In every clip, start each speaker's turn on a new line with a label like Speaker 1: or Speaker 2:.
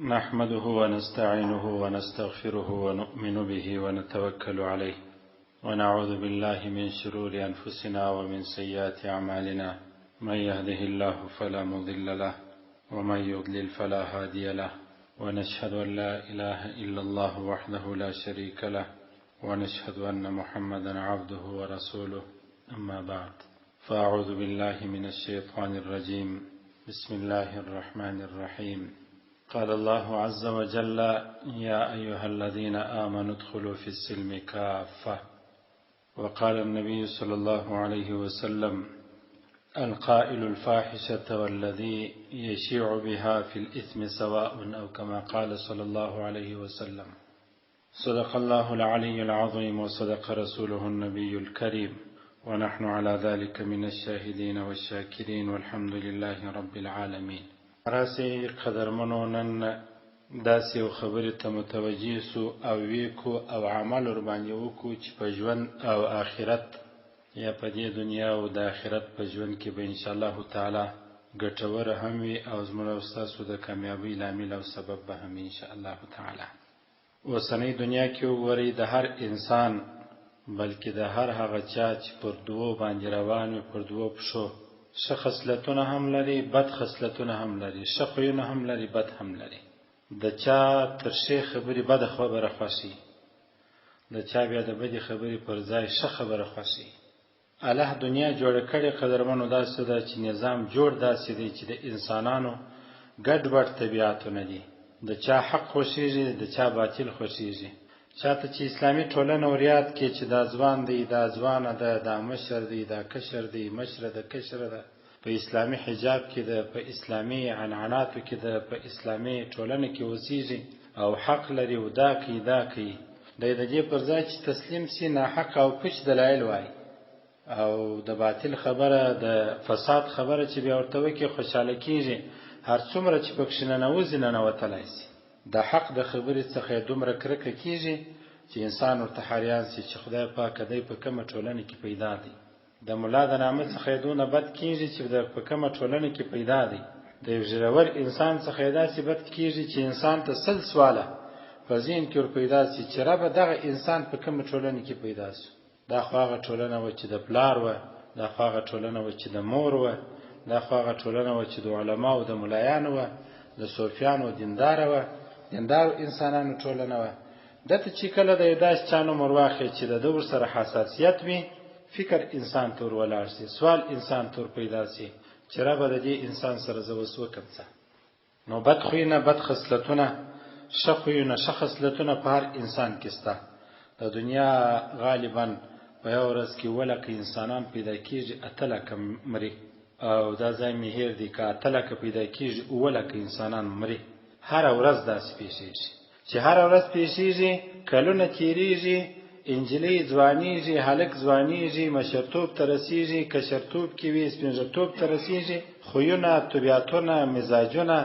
Speaker 1: نحمده ونستعينه ونستغفره ونؤمن به ونتوكل عليه ونعوذ بالله من شرور أنفسنا ومن سيئات أعمالنا من يهده الله فلا مضل له ومن يضلل فلا هادي له ونشهد أن لا إله إلا الله وحده لا شريك له ونشهد أن محمدا عبده ورسوله أما بعد فأعوذ بالله من الشيطان الرجيم بسم الله الرحمن الرحيم قال الله عز وجل يا أيها الذين آمنوا ادخلوا في السلم كافة وقال النبي صلى الله عليه وسلم القائل الفاحشة والذي يشيع بها في الإثم سواء أو كما قال صلى الله عليه وسلم صدق الله العلي العظيم وصدق رسوله النبي الكريم ونحن على ذلك من الشاهدين والشاكرين والحمد لله رب العالمين راسي قدرمنو نن داسې یو خبرې ته متوجه سو او ویکو او عمل ور باندې وکړو چې په ژوند او آخرت یا په دې دنیا او د آخرت په ژوند کې به ان شاء الله تعالی ګټور هم وي او زموږ او ستاسو د کامیابۍ لامل او سبب به هم ان شاء الله تعالی. اوسنۍ دنیا کې وګورئ د هر انسان بلکې د هر هغه چا چې پر دوو باندې روان وي پر دوو پښو ښه خصلتونه هم لري بد خصلتونه هم لري ښه خویونه هم لري بد هم لري د چا تر ښې خبرې بده خبره خوښي د چا بیا د بدې خبرې پر ځای ښه خبره خوښي الله دنیا جوړه کړې قدرمنو داسې ده چې نظام جوړ داسې دی چې د انسانانو ګډوډ طبیعتونه دي د چا حق خوښیږي د چا باطل خوښیږي چاته چې اسلامي ټولنه وریاد کې چې دا ځوان دی دا ځوانه ده دا مشر دی دا کشر دی مشره ده کشره ده په اسلامي حجاب کې ده په اسلامي عنعناتو کې ده په اسلامي ټولنه کې اوسیږي او حق لري او دا کوي دا کوي دی د دې پر ځای چې تسلیم سي ناحق او پوچ دلایل وایي او د باطل خبره د فساد خبره چې بیا ورته وکړي خوشحاله کیږي هر څومره چې پکښې ننوځي ننوتلی سي د حق د خبرې څخه یې دومره کرکه کیږي چې انسان ورته حریان سي چې خدای پاک دی په کومه ټولنه کې پیدا دی د ملا د نامه څخه یې دونه بد کیږي چې د په کومه ټولنه کې پیدا دی د یو ږیرور انسان څخه یې داسې بد کیږي چې انسان ته سل سواله په ذهن کې ور پیدا سي چې ربه دغه انسان په کومه ټولنه کې پیدا سو دا خو هغه ټولنه وه چې د پلار وه دا خو هغه ټولنه وه چې د مور وه دا خو هغه ټولنه وه چې د علماو د ملایانو وه د صوفیانو دینداره وه دیندارو انسانانو ټولنه وه ده ته چې کله د یو داسې چا نوم ور واخلې چې د ده ورسره حساسیت وي فکر انسان ته ور ولاړ سي سوال انسان ته ور پیدا سي چې ربه د دې انسان سره زه اوس وکم څه نو بد خویونه بد خصلتونه ښه خویونه ښه خصلتونه په هر انسان کې سته د دنیا غالبا په یو ورځ کې اووه لکه انسانان پیدا کیږي اته لکه مري او دا ځای مې هېر دی که اته لکه پیدا کیږي اووه لکه انسانان مري هره ورځ داسې پېښېږي چې هره ورځ پېښېږي، کلونه تېرېږي، انجلۍ ځوانېږي، هلک ځوانېږي، مشرتوب ته رسېږي، کشرتوب کې وي، سپینږرتوب ته رسېږي، خویونه، طبیعتونه، مزاجونه،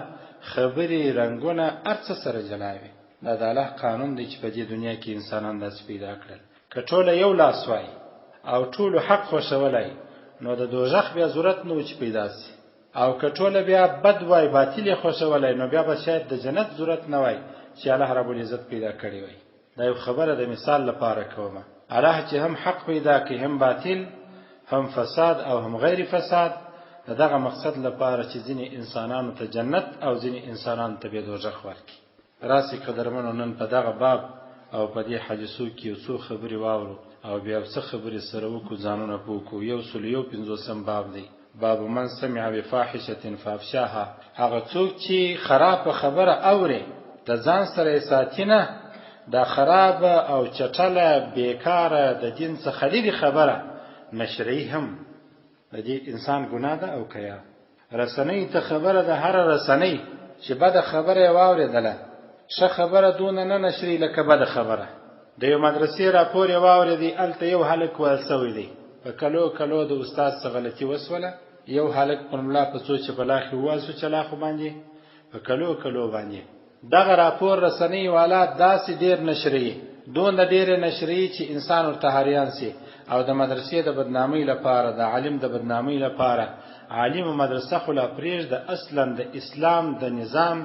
Speaker 1: خبرې، رنګونه، هر څه سره جلا وي. دا د الله قانون دی چې په دې دنیا کې انسانان داسې پیدا کړل. که ټوله یو لاس وای او ټولو حق خوښولای، نو د دوزخ بیا ضرورت نه و چې پیدا شي. او که ټوله بیا بد وای باطل یې خوښولی نو بیا به شاید د جنت ضرورت نه وای چې الله رب العزت پیدا کړی وای دا یو خبره د مثال لپاره کوم الله چې هم حق پیدا کوي هم باطل هم فساد او هم غیر فساد د دغه مقصد لپاره چې ځینې انسانانو ته جنت او ځینې انسانانو ته بیا دوزخ ورکړي راسئ قدرمنو نن په دغه باب او په دې حدیثو کې یو څو خبرې واورو او بیا یو څه خبرې سره وکړو ځانونه پوه کړو یو سل یو پنځوسم باب دی باب من سمع بفاحشة فافشاها هغه څوک چې خرابه خبره اوري د ځان سره یې ساتي نه دا خرابه او چټله بیکاره د دین څخه لرې خبره نشروي هم د دې انسان ګناه ده او که یا رسنۍ ته خبره ده هره رسنۍ چې بده خبره یې واورېدله ښه خبره دونه نه نشري لکه بده خبره د یو مدرسې راپور یې واورېدی هلته یو هلک وهل سوی دی په کلو کلو د استاد څه غلطي وسوله یو هلک پر ملا په څو چپلاخې ووهل سو چلاخو باندې په کلو کلو باندې دغه راپور رسنۍ والا داسې ډېر نشروي، دونه ډېر یې نشروي چې انسان ورته حریان سي او د مدرسې د بدنامۍ لپاره، د عالم د بدنامۍ لپاره، عالم او مدرسه خو لا پرېږده اصلا د اسلام د نظام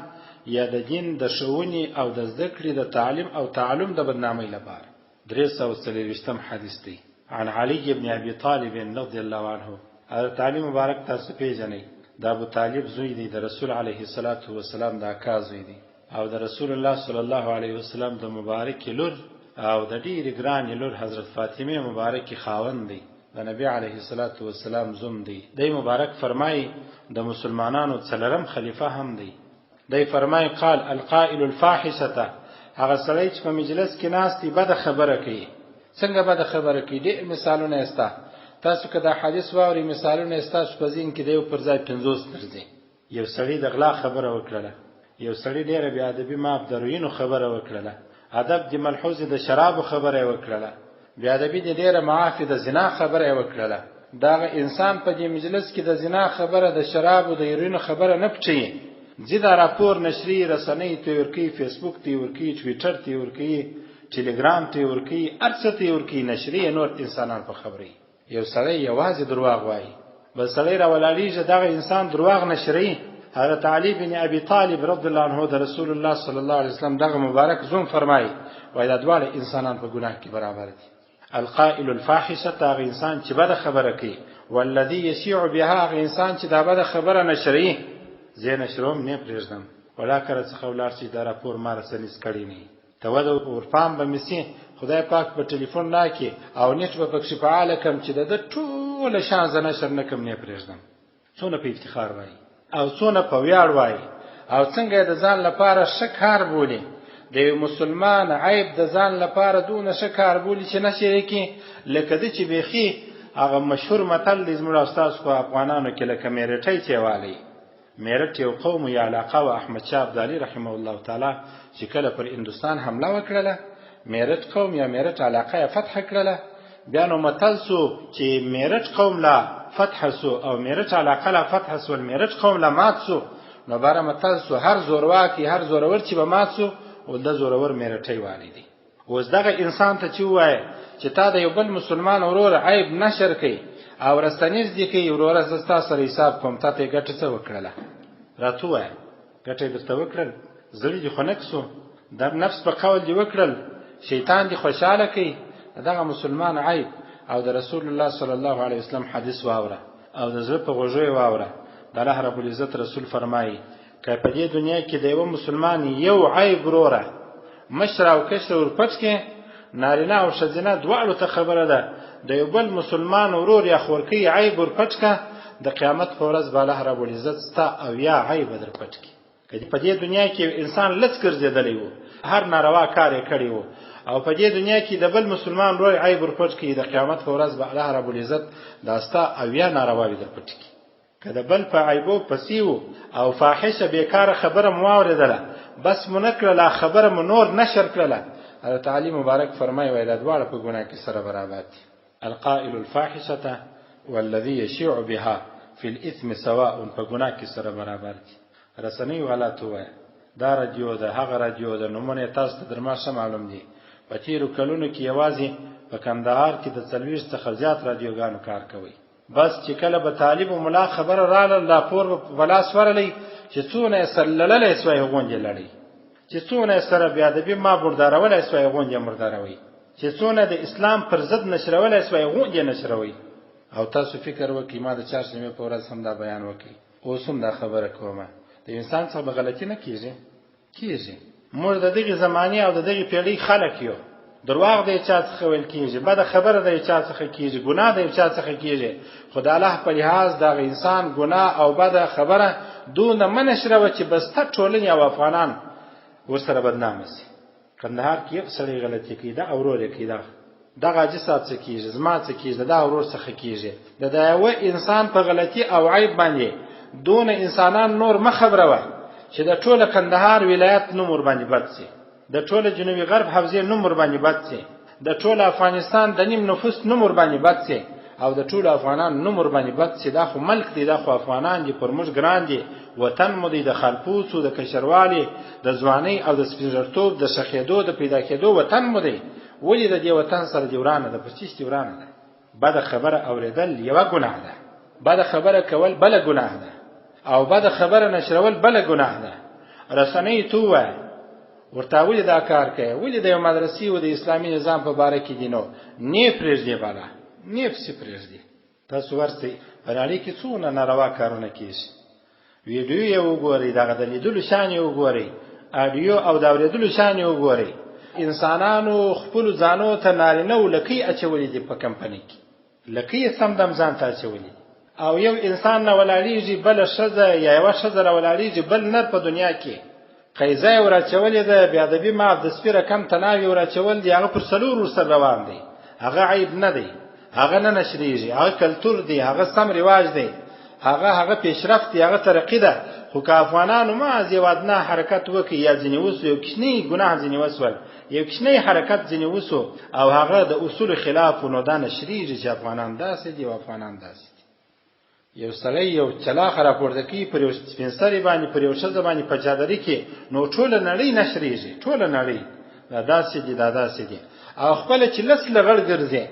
Speaker 1: یا د دین د ښوونې او د زده کړې د تعلیم او تعلم د بدنامۍ لپاره. 324 حدیث دی. عن علی بن ابي طالب رضی الله عنه، حضرت علی مبارک تاسو پیژنئ، د ابو طالب زوی دی، د رسول علیه الصلاة والسلام د اکا زوی دی او د رسول الله صلی الله علیه وسلم د مبارکې لور او د ډېرې ګرانې لور حضرت فاطمې مبارکې خاوند دی، د نبی علیه الصلاة والسلام زوم دی. دی مبارک فرمایي د مسلمانانو څلرم خلیفه هم دی. دی فرمایي قال القائل الفاحشة، هغه سړی چې په مجلس کې ناست دی بده خبره کوي. څنګه بده خبره کوي؟ ډېر مثالونه یې سته. تاسو که دا حدیث واورئ مثالونه یې ستاسو په ذهن کې د یو پر ځای 50 درځي. یو سړي د غلا خبره وکړله، یو سړي ډېره بې ادبي معاف د روینو خبره وکړله، ادب د ملحوظ د شرابو خبره یې وکړله، بې ادبي د ډېره معافي د زنا خبره یې وکړله. دغه انسان په دې مجلس کې د زنا خبره، د شرابو، د هیروینو خبره نه پټوي، ځي دا راپور نشري، رسنۍ ته یې ورکوي، فیسبوک ته یې ورکوي، ټویټر ته یې ورکوي، ټیلیګرام ته یې ورکوي، هر څه ته یې ورکوي، نشري یې، نور انسانان په خبروي. یو سړی یوازې درواغ وایي، بل سړی راولاړېږي، دغه انسان درواغ نشروي. حضرت علی بن ابي طالب رضی الله عنه د رسول الله صلی الله علیه وسلم دغه مبارک زوم فرمایي، وایي دا دواړه انسانان په ګناه کې برابر دي. القائل الفاحشه، هغه انسان چې بده خبره کوي، والذي يشيع بها، هغه انسان چې دا بده خبره نشروي. زه یې نشروم نه پرېږدم، ولاکه راڅخه ولاړ شي، دا راپور ما رسنیز کړی نه وي، ته وده ورپام به مې سي، خدای پاک به ټلیفون راکړي او نېټ به پکښې فعاله کړم چې د ده ټوله شان زه نشر نه کړم، نه پرېږدم. څونه په افتخار وایي او څونه په ویاړ وایي او څنګه د ځان لپاره ښه کار بولي. د یو مسلمان عیب د ځان لپاره دونه ښه کار بولي چې نشر یې کړي، لکه ده چې بیخي هغه مشهور متل دی زموږ او ستاسو په افغانانو کې، لکه میرټی چې والی. میرټ یو قوم یا علاقه و. احمد شاه ابدالي رحمه الله تعالی چې کله پر هندوستان حمله وکړله، میرټ قوم یا میرټ علاقه یې فتح کړله. بیا نو متل سو چې میرټ قوم لا فتح سو او میرټ علاقه لا فتح سو، میرټ قوم لا مات سو، نو باره متل سو هر زورواکی هر زورور چې به مات سو ول د زورور میرټی والی دی. اوس دغه انسان ته چې ووایې چې تا د یو بل مسلمان ورور عیب نشر کوي او رسنیز دې کوي، وروره زه ستا سره حساب کوم، تا ته یې ګټه څه وکړله؟ راته ووایه، ګټه یې درته وکړل؟ زړه دې خنک سو، د نفس په قول دې وکړل، شیطان دې خوشحاله کوي. دغه مسلمان عیب او د رسول الله صلی الله علیه وسلم حدیث واوره او د زړه په غوږو یې واوره. د الله رب العزت رسول فرمایي که په دې دنیا کې د یوه مسلمان یو عیب وروره مشر او کشر ورپټ کې، نارینه او ښځینه دواړو ته خبره ده، د یو بل مسلمان ورور یا خورکۍ عیب ورپټ که، د قیامت په ورځ به الله رب العزت ستا او یا عیب درپټ کړي. که په دې دنیا کې یو انسان لڅ ګرځېدلی و، هر ناروا کار یې کړی و او په دې دنیا کې د بل مسلمان ورور عیب ورپټ کړي، د قیامت په ورځ به الله رب العزت دا ستا او یا نارواوې درپټ کړي. که د بل په عیبو پسې وو او فاحشه بیکاره خبره مو واورېدله، بس مو نه کړله، خبره مو نور نشر کړله، حضرت علی مبارک فرمایي وایي دا دواړه په ګناه کې سره برابر دي. القائل الفاحشة والذي يشيع بها في الاثم سواء، په ګناه کې سره برابر دي. رسنۍ والا ته ووایه دا رادیو ده هغه رادیو ده، نومونه یې تاسو ته در ما ښه معلوم دي. په تېرو کلونو کې یوازې په کندهار کې د 40 څخه زیات رادیوګانو کار کوي. بس چې کله به طالب او ملا خبره راغله، راپور به په لاس ورغلی چې څونه یې سره لړلی سوی غونډې لړی، چې څونه یې سره بې ادبي ما مردارولی سوی غونډې مرداروي، چې څونه د اسلام پر ضد نشرولی سوی غونډې نشروي. او تاسو فکر وکړئ، ما د چهارشنبې په ورځ هم دا بیان وکړي، اوس هم دا خبره کوم، د انسان څخه به غلطي نه کیږي؟ کیږي. موږ د دغې زمانې او د دغې پیړۍ خلک یو. درواغ د چا څخه ویل کیږي، بده خبره د چا څخه کیږي، ګناه د چا څخه کیږي، خو د الله په لحاظ دغه انسان ګناه او بده خبره دونه مه نشروه چې بسته ټولنې او افغانان ورسره بدنامه سي. کندهار کې یو سړی غلطي کوي، دا ورور یې کوي، دا دغه حاجي صاحب څه کیږي، زما څه کیږي، دا ورور څخه کیږي. د دا یوه انسان په غلطي او عیب باندې دونه انسانان نور مه خبروه چې د ټوله کندهار ولایت نوم ورباندې بد سي، د ټوله جنوبي غرب حوزې نوم ورباندې بد سي، د ټوله افغانستان د نیم نفوس نوم ورباندې بد سي او د ټولو افغانانو نوم ورباندې بد سي. دا خو ملک دی، دا خو افغانان دي، پر موږ ګران دي، وطن مو دی، د خالپوڅو د کشروالي د ځوانۍ او د سپینږرتوب د ښخېدو د پیدا کېدو وطن مو دی. ولې د دې وطن سره دې ورانه ده؟ په څه دې ورانه ده؟ بده خبره اورېدل یوه ګناه ده، بده خبره کول بله ګناه ده، او بده خبره نشرول بله ګناه ده، رسنۍ ته ووایه ورته، ولې دا کار کوي؟ ولې د یو مدرسې او د اسلامي نظام په باره کې دي نو نه پرېږدي، بالا نه پسې پرېږدي. تاسو ورسئ، په نړۍ کې څونه ناروا کارونه کېږي، ویډیو یې وګورئ، دغه د لیدلو شان یې وګورئ، اډیو او د اورېدلو شان یې وګورئ. انسانانو خپلو ځانو ته نارینه و لکۍ اچولې دي، په کمپنۍ کې لکۍ یې سم دم ځان ته اچولې. او یو انسان نه ولاړیږي بله ښځه، یا یوه ښځه را ولاړیږي بل نر، په دنیا کې قیزه یې وراچولې ده، بې ادبي معاف، د سپي رقم تناوې وراچول دي، هغه پر څلور ورسره روان دی. هغه عیب نه دی، هغه نه نشریږي، هغه کلتور دی، هغه سم رواج دی، هغه پیشرفت دی، هغه ترقي ده. خو که افغانانو محض یو ادنا حرکت وکړي یا ځینې وسو، یو کوچنی ګناه ځینې وسول، یو کوچنی حرکت ځینې وسو او هغه د اصولو خلاف، نو دا نشریږي چې افغانان داسې دي او افغانان داسې دي. یو سړی یو چلاخه راپورته کوي پر یو سپین سري باندې، پر یو ښځه باندې په چادري کې، نو ټوله نړۍ نشریږي، ټوله نړۍ دا داسې دي، دا داسې دي. او خپله چې لس لغړ ګرځي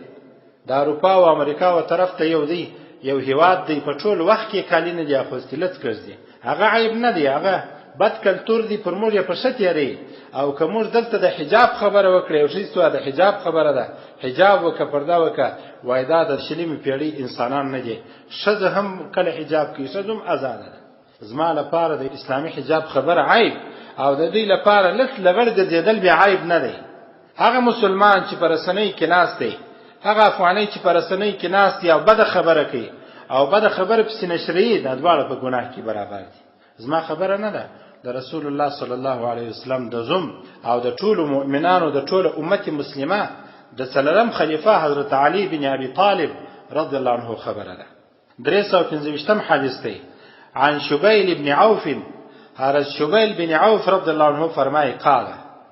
Speaker 1: د اروپا او امریکا و طرف ته، یو دی، یو هیواد دی، په ټول وخت کې کالي نه دي اخوستي، لڅ ګرځي، هغه عیب نه دی، هغه بد کلتور دی، پر موږ یې په ښه تېروي. او که موږ دلته د حجاب خبره وکړو، یو ښځې ته د حجاب خبره ده، حجاب وکړه، پرده وکړه، وایي دا د شلمې پېړۍ انسانان نه دي، ښځه هم کله حجاب کوي، ښځه هم ازاده ده. زما لپاره د اسلامي حجاب خبره عیب او د دوی لپاره لڅ لغړ ګرځېدل بیا عیب نه دی. هغه مسلمان چې په رسنۍ کې ناست دی، هغه افغانۍ چې په رسنۍ کې ناست دی او بده خبره کوي او بده خبره پسې نشروي، دا دواړه په ګناه کې برابر دي. زما خبره نه ده، د رسول الله صلی الله علیه وسلم د زوم او د ټولو مؤمنانو د ټولو امت مسلمه د څلورم خلیفه حضرت علی بن ابي طالب رضی الله عنه خبره ده. 325 حدیث دی. عن شبیل بن عوف، حضرت شبیل بن عوف رضی الله عنه فرمای، قال،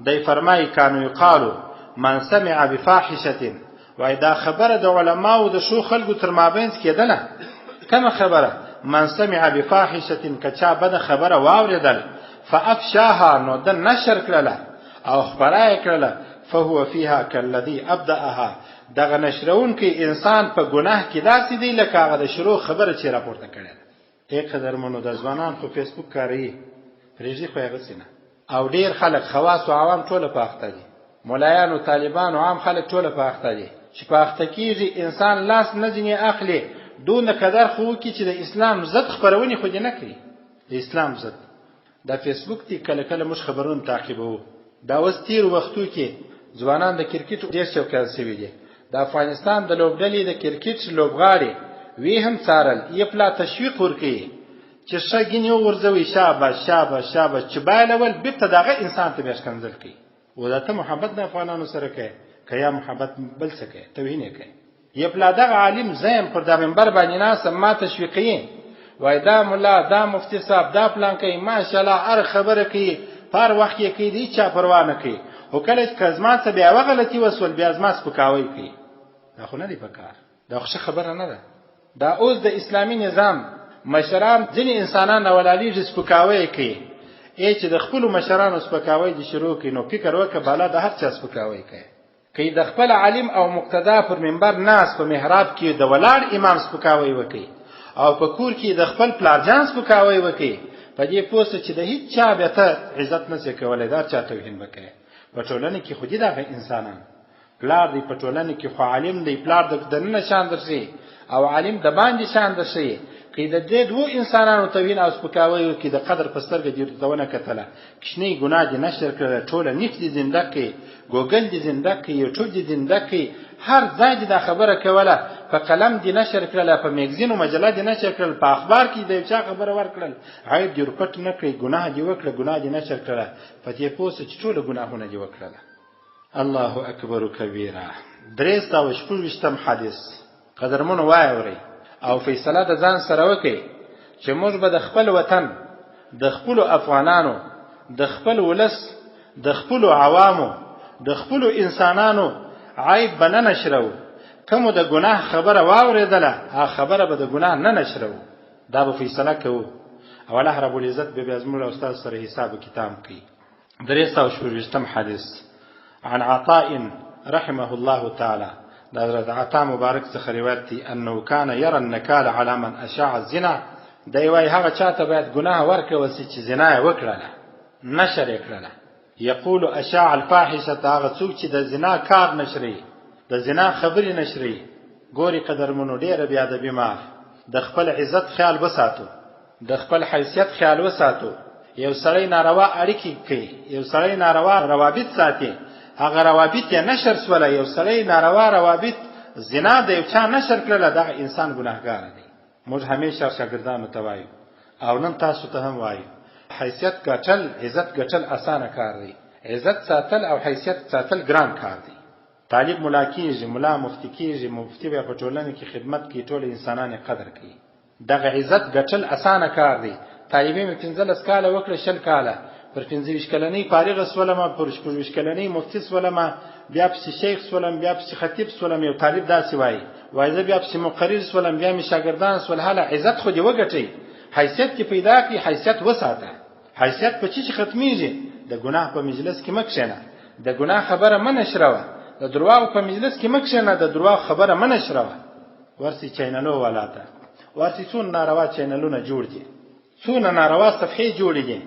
Speaker 1: دی فرمای، کانو یقالو من سمع بفاحشه. وای دا خبره د علماو د شو خلکو تر مابینځ کېدله. کومه خبره؟ من سمع بفاحشه، که چا بده خبره واورېدل، فافشاها، نو د نشر کړله او خپره یې کړله، فهو فيها كالذي ابدأها، دغه نشرونکی انسان په ګناه کې داسې دی لکه هغه د شروع خبره چې راپورته کړې ده. ای قدرمنو، د ځوانان خو فیسبوک کاروي، پرېږدي خو یې هغسې نه. او ډېر خلک، خواص او عوام ټوله په اخته دي، ملایانو، طالبانو، عام خلک ټوله په اخته دي. چې په اخته کېږي انسان لاس نه ځینې اخلي، دونه قدر خو وکړي چې د اسلام ضد خپرونې خو دې نه کوي، د اسلام ضد. دا فیسبوک دی، کله کله موږ خبرونه تعقیبوو. دا اوس تیر وختو کې ځوانان د کرکټ ډېر شوقیان شوي دي. د افغانستان د لوبډلې د کرکټ لوبغاړي وی هم څارل، یې پلا تشویق ورکوي چې ښه ګینې وغورځوي، شاباش شاباش شاباش. چې بایلول، بیرته دغه انسان ته بیا ښکنځل کوي. و دا ته محبت د افغانانو سره کوې که یا محبت بل څه کوې، توهین یې کوې؟ یپلا دغه عالم زیم پر دا منبر باندې ناست ما تشویقوي، وای دا ملا، دا مفتي صاحب، دا پلان کوي، ماشاءالله هر خبره کوي، په هر وخت یې کوي، د هیچا پروا نه کوي. خو کله چې زما څه بیا یوه غلطي وسول، بیا زما سپکاوی کوي. دا خو نه دی پکار، دا خو ښه خبره نه ده. دا اوس د اسلامي نظام مشران ځینې انسانان راولاړېږي، سپکاوی یې کوي. ای چې د خپلو مشرانو سپکاوی دې شروع کړي، نو فکر وکړه بالا د هر چا سپکاوی کوي. که د خپل عالم او مقتدا پر منبر ناس په محراب کې د ولاړ امام سپکاوی وکړي او په کور کې د خپل پلارجان سپکاوی وکړي، په دې پوه چې د هیڅ چا بیا ته عزت نه شې کولی، دا چا توهین وکړي. په ټولنه کې خو دي دغه انسانان، پلار دی په ټولنه کې خو عالم دی، پلار د دننه شان درشي او عالم د باندې شان درشي. که د دې دوو انسانانو توهین او سپکاوی وکړي، د قدر په سترګه دې ورته ونه کتله، کوچنۍ ګناه دې نشر کړله، ټوله نیټ دې زنده کړي، ګوګل دې زنده کړي، یوټیوب دې زنده کړي، هر ځای دې دا خبره کوله، په قلم دې نشر کړله، په میګزین او مجله دې نشر کړل، په اخبار کې د یو چا خبره ورکړل، عیب دې ورپټ نه کړي، ګناه دې وکړه، ګناه دې نشر کړله، په دې پوه سه چې ټوله ګناهونه دې وکړله. الله اکبر کبیره. 326 حدیث. قدرمنو، واورئ او فیصله د ځان سره وکړئ چې موږ به د خپل وطن، د خپلو افغانانو، د خپل ولس، د خپلو عوامو، د خپلو انسانانو عیب به نه نشرو. کوم د ګناه خبره واورېدله، هغه خبره به د ګناه نه نشرو. دا به فیصله کوو او الله رب العزت به بیا زموږ او ستاسو سره حساب کتاب کوي. 326 حدیث. عن عطاء رحمه الله تعالی، د حضرت عطا مبارک څخه روایت دی، انه کان یرى النکال علی من اشاع الزنا. دی وایي هغه چاته باید ګناه ورکول سي چې زنا یې وکړله. نشر یې کړله. یقول اشاع الفاحشه، هغه څوک چې د زنا کار نشروي، د زنا خبرې نشروي. ګوري قدرمنو، ډېره بې ادبي معاف. د خپل عزت خیال وساتو، د خپل حیثیت خیال وساتو. یو سړی ناروا اړیکې کوي، یو سړی ناروا روابط ساتي، هغه روابط یې نشر سوله. یو سړی ناروا روابط، زنا د یو چا نشر کړله، دغه انسان ګناهګار دی. موږ همیشه شاګردانو ته وایو او نن تاسو ته هم وایو، حیثیت ګټل، عزت ګټل اسانه کار دی، عزت ساتل او حیثیت ساتل ګران کار دی. طالب ملا کیږي، ملا مفتي کیږي، مفتي بیا په ټولنه کې خدمت کوي، ټول انسانان یې قدر کوي. دغه عزت ګټل اسانه کار دی. طالبي مې 15 کاله وکړه، 20 کاله، پر 25 کلنۍ فارغه سولم، پر 26 کلنۍ مفتي سولم، بیا پسې شیخ سولم، بیا پسې خطیب سولم. یو طالب داسې وایي، وایي زه بیا پسې مقرر سولم، بیا مې شاګردان سول. هله عزت خو دې وګټئ، حیثیت دې پیدا کړي، حیثیت وساته. حیثیت په چی ختمیږي؟ د ګناه په مجلس کې مه کښېنه، د ګناه خبره مه نشروه. د درواغو په مجلس کې مه کښېنه، د درواغ خبره مه نشروه. ورسي چینلو والا ته ورسي، څونه ناروا چینلونه جوړ دي، څونه ناروا صفحې جوړې دي.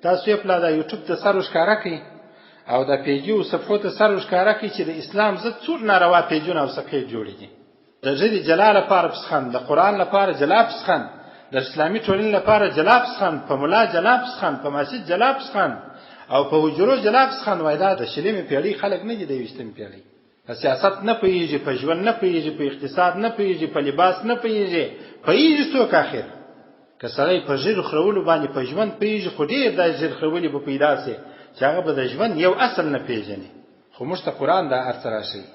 Speaker 1: تاسو یې پلا د یوټیوب ته سر وښکاره کړئ او د پیجو صفحو ته سر وښکاره کړئ چې د اسلام ضد څونه ناروا پیجونه او صفحې جوړې دي. د ژبې جلا لپاره پسخند، د قرآن لپاره جلا پسخند، د اسلامي ټولنې لپاره جلا پسخند، په ملا جلا پسخند، په مسجد جلا پسخند او په حجرو جلا پسخند. وای دا د شلمې پیړۍ خلک نه دي، د 21مې پیړۍ. په سیاست نه پوهېږي، په ژوند نه پوهېږي، په اقتصاد نه پوهېږي، په لباس نه پوهېږي. پوهېږي څوک آخر؟ که سړی په ږیرو خرولو باندې په ژوند پوهېږي، خو ډېر داسې ږیر خرولي به پیدا سي چې هغه به د ژوند یو اصل نه پېژني. خو موږ ته قرآن دا هر څه راښيي.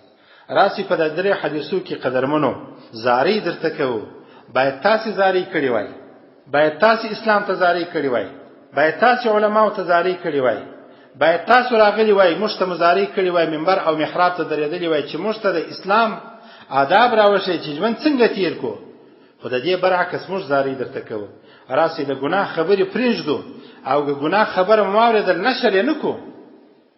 Speaker 1: راسي په دا درې حدیثو کې قدرمنو زارۍ درته کوو. باید تاسې زارۍ کړې وای، باید تاسې اسلام ته زارۍ کړې وای، باید تاسې علماو ته زارۍ کړې وای، باید تاسو راغلي وای، موږ ته مزارۍ کړې وای، منبر او محراب ته درېدلي وای چې موږ ته د اسلام آداب راوښیي چې ژوند څنګه تیر کو. خو د دې برعکس موږ زارۍ درته کوو. راسئ د ګناه خبرې پرېږدو او که ګناه خبره مو واورېدل، نشر یې نه کړو.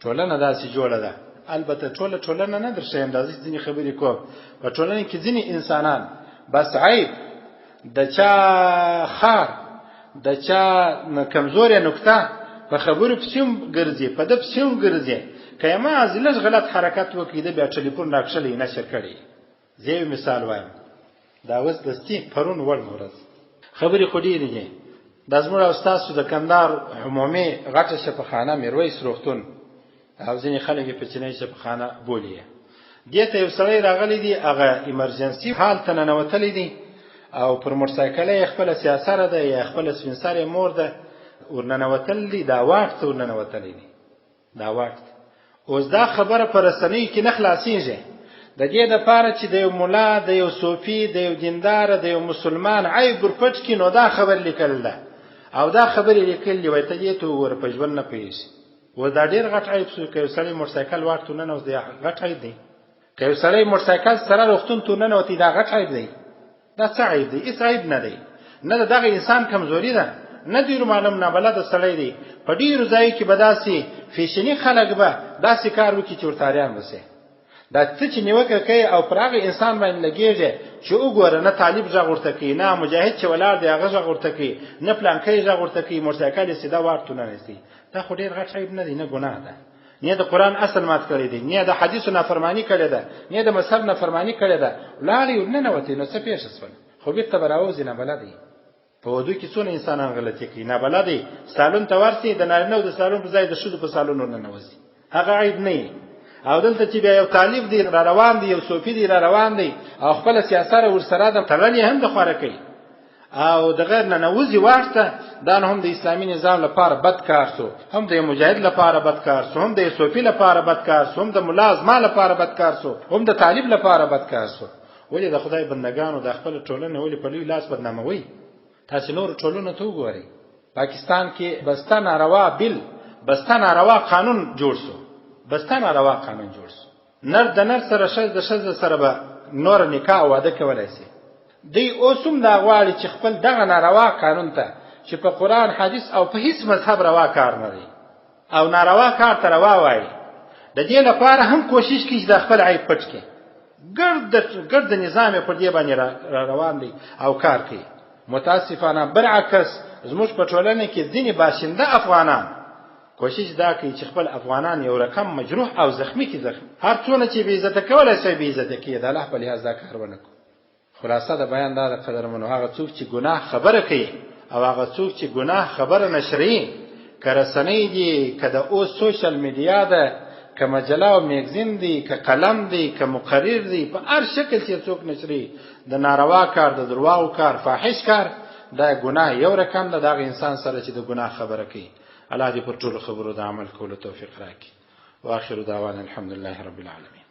Speaker 1: ټولنه داسې جوړه ده، البته ټوله ټولنه نه درښیم، دا زه ځینې خبرې کوم. په ټولنه کې ځینې انسانان بس عیب د چا خار، د چا کمزورې نکته په خبرو پسې هم ګرځي، په ده پسې هم ګرځي. که یې محض لږ غلط حرکت وکړي، ده بیا ټلیفون راکښلی نشر کړی. زه یو مثال وایم، دا اوس دستي پرون وړمه ورځ، خبرې خو ډېرې دي. دا زموږ او ستاسو د کندهار عمومي غټه شفاخانه، میرویس روغتون، او ځینې خلک یې په چینایي شفاخانه بولي، دې ته یو سړی راغلی دی. هغه ایمرجنسي حال ته ننوتلی دی او پر موټرسایکل یې خپله سیاسره ده یا خپله سپین سرې مور ده ورننوتل دی، دا واټ ته ورننوتلی دی، دا واټ. اوس دا خبره په رسنیو کې نه خلاصیږي. د دې دپاره چې د یو ملا، د یو صوفي، د یو دیندار، د یو مسلمان عیب ورپټ کړي، نو دا خبر لیکل ده او دا خبرې لیکل دي. وایي ته دې ته وګوره، په ژوند نه پوهېږي. اوس دا ډېر غټ عیب سو که یو سړی موټرسایکل واټ ته ننوځي، دا غټ عیب دی. که یو سړی موټرسایکل سره روغتون ته ننوتی، دا غټ عیب دی. دا څه عیب دی؟ هیڅ عیب نه دی. نه د دغه انسان کمزوري ده، نه ډېر معلوم نابلده سړی دی. په ډېرو ځایو کې به داسې فیشني خلک به داسې کار وکړي چې ورته اریان وسي. دا ته چې نیوکه کوي او پر هغه انسان باندې لګېږي چې وګوره، نه طالب غږ ورته کوي، نه مجاهد چې ولاړ دی هغه غږ ورته کوي، نه پلانکی غږ ورته کوي، موټرسایکل یې سیده واټ ته ننویستی. دا خو ډېر غټ عیب نه دی، نه ګناه ده، نه د قرآن اصل مات کړی دی، نه د حدیثو نافرماني کړې ده، نه د مذهب نافرماني کړې ده. لاړې ورننوتې نو څه پېښه سول؟ خو بېرته به راوځي. نابلده دی. په ودو کې څونه انسانان غلطي کوي، نابلده دی. سالون ته ورسي، د نارینه د سالون په ځای د ښځو په سالون ورننوځي، هغه عیب نه. او دلته چې بیا یو طالب دی را روان دی، یو صوفي دی را روان دی او خپله سیاسره ورسره ده، تړلې هم د خواره کوي او د غیر ننوځي واټ ته، دا هم د اسلامي نظام لپاره بد کار سو، هم د مجاهد لپاره بد کار سو، هم د صوفي لپاره بد کار سو، هم د ملا زما لپاره بد کار سو، هم د طالب لپاره بد کار سو. ولې د خدای بندگانو د خپل ټولنې ولې په لوی لاس بدناموي؟ تاسو نور ټولنو ته وګورئ. پاکستان کې بسته ناروا بل، بسته ناروا قانون جوړ سو، بسته ناروا قانون جوړ سو. نر د نر سره، ښځه د ښځې سره به نور نکاح او واده کولای سي. دوی اوس هم دا غواړي چې خپل دغه ناروا قانون ته چې په قرآن، حدیث او په هیڅ مذهب روا کار نه دی او ناروا کار ته روا وایي، د دې لپاره هم کوشش کوي چې د خپل عیب پټ کړي. ګرد ګرد نظام یې پر دې باندې را روان دی او کار کوي. متاسفانه برعکس زموږ په ټولنه کې ځینې باشنده افغانان کوشش دا کوي چې خپل افغانان یو رقم مجروح او زخمی کی زخمی هر څونه چې بې عزته کولای شي بې عزته کړي، د الله په لحاظ دا کار ونه کړو. خلاصه د بیان دا د قدرمنو، هغه څوک چې ګناه خبره کوي او هغه څوک چې ګناه خبره نشروي، که رسنۍ دي، که د اوس سوشل میډیا ده، که مجله او میګزین دی، که قلم دی، که مقرر دی، په هر شکل چې څوک نشروي د ناروا کار، د درواغو کار، فاحش کار، دا ګناه یو رقم ده د هغه انسان سره چې د ګناه خبره کوي. الله دې پر ټولو خبرو د عمل کولو توفیق راکړي. واخر دعوانا الحمدلله رب العالمین.